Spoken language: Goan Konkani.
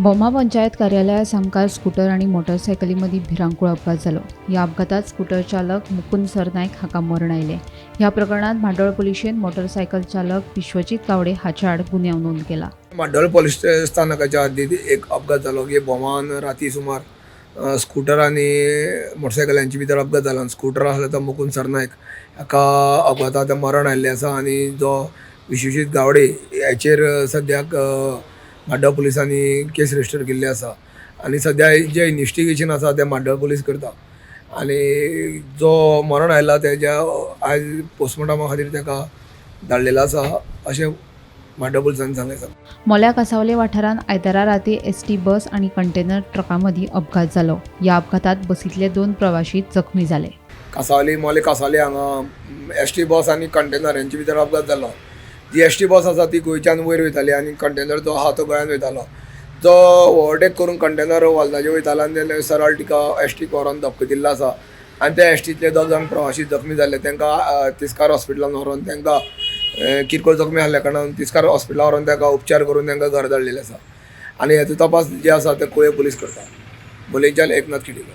भोमा पंचायत कार्यालया सामकार स्कुटर आनी मोटरसायकली मदीं भिरांकूळ अपघात जालो. ह्या अपघातात स्कुटर चालक मुकुंद सरनायक हाका मरण आयलें. ह्या प्रकरणात म्हाड्डोळ पुलिशेन मोटरसायकल चालक विश्वजीत गावडे हाच्या आड गुन्यांव नोंद केला. म्हाड्डोळ पोलीस स्थानकाच्या हद्दीत एक अपघात जालो की भोमान राती सुमार स्कुटर आनी मोटरसायकल हांचे भितर अपघात जालो आनी स्कुटर आसलो तो मुकुंद सरनायक हाका अपघातात मरण आयिल्लें आसा आनी जो विश्वजीत गावडे हाचेर सद्याक म्हाड्डोळ पुलिसांनी केस रजिस्टर केल्ली आसा आनी सद्या जें इन्वेस्टिगेशन आसा तें म्हाड्डोळ पुलीस करता आनी जो मरण आयला तेज्या आयज पोस्टमॉर्टमा खातीर ताका धाडलेलो आसा अशें म्हाड्डोळ पुलिसांनी सांगलें आसा. मोल्या कासावले वाठारांत आयतारा राती एसटी बस आनी कंटेनर ट्रका मदीं अपघात जालो. ह्या अपघातात बसींतले 2 प्रवाशी जखमी जाले. कासावली मोले कासावली हांगा एस टी बस आनी कंटेनर हेंचे भितर अपघात जालो. जी एस टी बस आसा ती गोंयच्यान वयर वयताली आनी कंटेनर जो आहा तो गोंयान वयतालो. जो ओवरटेक करून कंटेनर वॉल्ताचेर वयतालो आनी तेणें सरळ तिका एस टीक व्हरोन धपको दिल्लो आसा आनी त्या एस टींतले 2 जाण प्रवाशी जखमी जाल्ले. तांकां तिस्कार हॉस्पिटलान व्हरोन तांकां किरकोळ जखमी आसल्या कारणान तिस्कार हॉस्पिटलान व्हरोन तांकां उपचार करून तांकां घरा धाडलेले आसा आनी हेचो तपास जे आसा ते कुळे पुलीस करता. मोलेंच्यान एकनाथ खेडेकर.